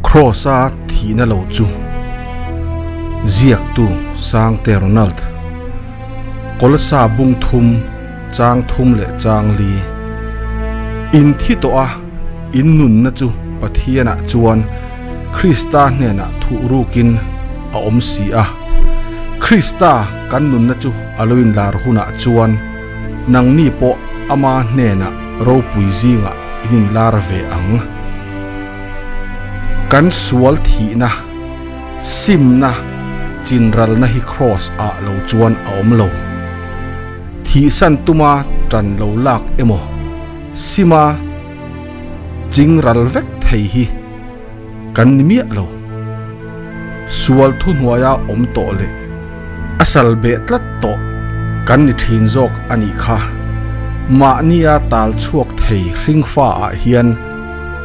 Kraws-a thihna lo chu ziaktu Sangte Ronald, Kolsa bung thum, chang thum leh chang li. In thi tawh a, in nunna chu Pathianah chuan Krista hnenah thuh rukin a awm si a. Krista kan nunna chu a lo inlar hunah chuan nangni pawh ama hnenah ropui zingah in inlar ve ang. Kan sual thihna, simna, chinralna hi Kraws ah lo chuan a awm lo. Thihsan tuma tan lo lak emaw, sima chingral vek thei hi kan ni miah lo. Sual thuhnuaia awm tawh leh a sal beh tlat tawh kan ni thin zawk a nih kha. Mahnia tal chhuak thei hringfa ah hian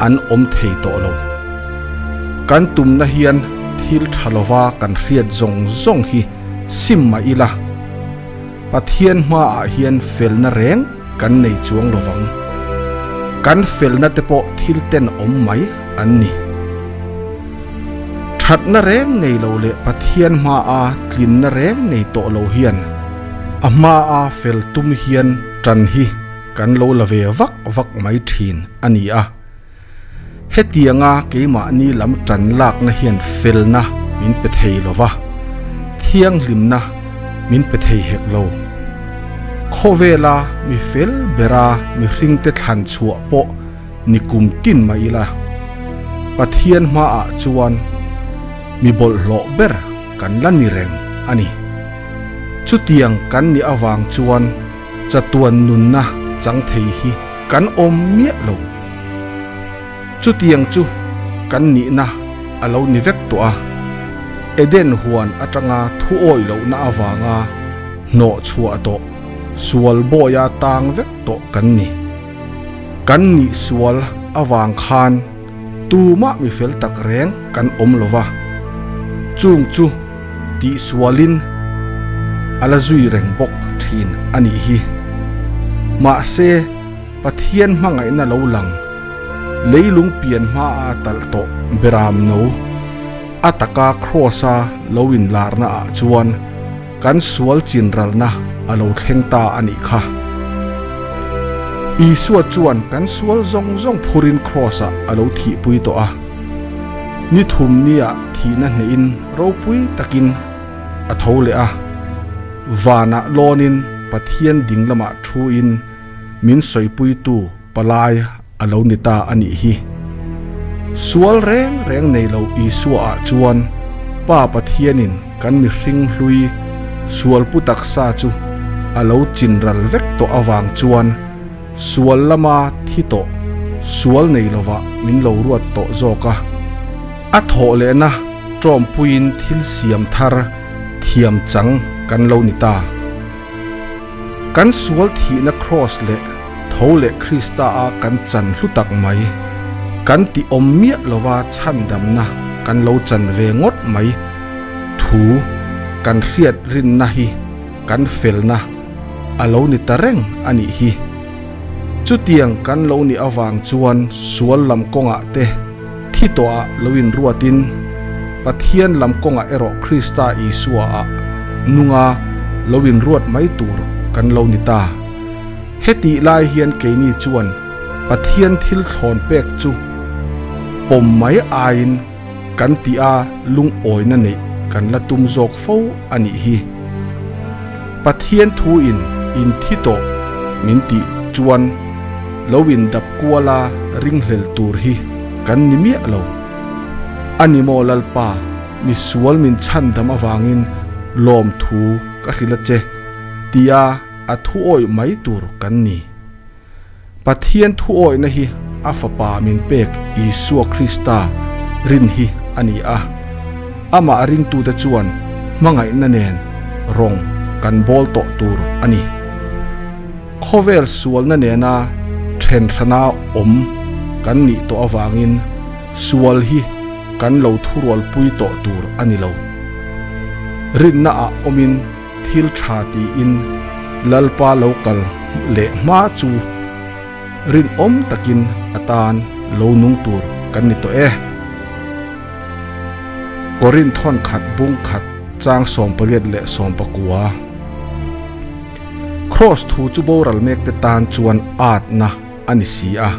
an awm thei tawh lo. Kan tumna hian thil tha lova kan hriat zawng zawng hi sim mah ila, Pathian hmaah hian felna reng kan nei chuang lovang. Kan felna te pawh thil ten awm mai an ni. Thatna reng nei lo leh Pathian hmaa tlinna reng nei tawh lo hian a hmaa fel tum hian tan hi kan lo la ve vak vak mai thin a ni a. Hetianga keimahni lam tan lakna hian felna min pe thei lo va, thianghlimna min pe thei hek lo. Khawvela mi fel bera mihringte thlan chhuah pawh ni kum tin mah ila, Pathian hmaah chuan mi bawlhhlawh ber kan la ni reng a ni. Chutiang kan nih avang chuan chatuan nunna chang thei hi kan awm miah lo. Chutiang chu kan nihna a lo ni vek tawh a, Eden huan atanga thu awih lohna avanga hnawh chhuah tawh sual bawia tang vek tawh kan ni. Kan nih sual avang khan tumah mi fel tak reng kan awm lo va, chung chu tihsualin a la zui reng bawk thin a nih hi. Mahse, Pathian hmangaihna lo lang, leilung pian hmaa talh tawh beram no, a taka Kraws-a lo inlarna ah chuan kan sual chinralna a lo thleng ta a nih kha. Isua chuan kan sual zawng zawng phurin Kraws-ah a lo thihpui tawh a. Ni thum nia thihna hnehin ropui takin a tho leh a. Vanah lawnin Pathian ding lamah thuin min sawipuitu palai a lo ni ta a nih hi. Sual reng reng nei lo Isua ah chuan Pa Pathianin kan mihring hlui sual pu taksa chu a lo chinral vek tawh avang chuan sual lama thi tawh sual nei lovah min lo ruat tawh zawk a. A thawh lehna tawmpuiin thil siam thar thiam chang kan lo ni ta. Kan sual thihna Kraws leh tho leh Krista a kan chan hlu tak mai, kan ti awm miah lova chhandamna kan lo chan ve ngawt mai thu kan hriat rinna hi kan felna a lo ni ta reng a nih hi. Chutiang kan lo nih avang chuan sual lam kawngah te thi tawhah lo inruatin Pathian lam kawngah erawh Krista Isua ah nunga lo inruat mai tur kan lo ni ta. Hetih lai hian keini chuan Pathian thil thlawn pek chu pawm mai aiin kan tih a lungawina neih kan la tum zawk fo a nih hi. Pathian thu in in thi tawh min tih chuan lo in dap kual a ringhlel tur hi kan ni miah lo. A ni maw Lalpa, mi sual min chhandam avangin lawmthu ka hrilh a che tia a thu awih mai tur kan ni. Pathian thu awihna hi a Fapa min pek Isua Krista rin hi a ni a. Amah ringtute chuan hmangaihna nen rawng kan bawl tawh tur a ni. Khawvel sualna nena thenhrana awm kan nih tawh avangin sual hi kan lo thurualpui tawh tur a ni lo. Rinnaah awmin thil tha tiin Lalpa lo kal leh hma chu rinawm takin atan lo nung tur kan ni tawh e. Korinth thawn khat bung khat chang 18 leh 19. Kraws thu chu boral mek te tan chuan atna a ni si a,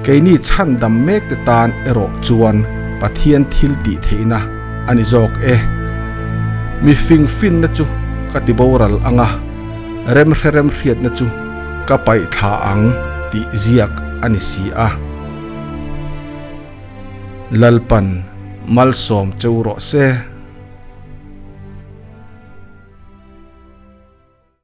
keini chhandam mek te tan erawh chuan Pathian thil tih theihna a ni zawk e. Mi fing finna chu ka ti boral ang a, remhre remhriatna chu ka paih thla ang tih ziak a ni si a. Lalpan malsawm cheu rawh se.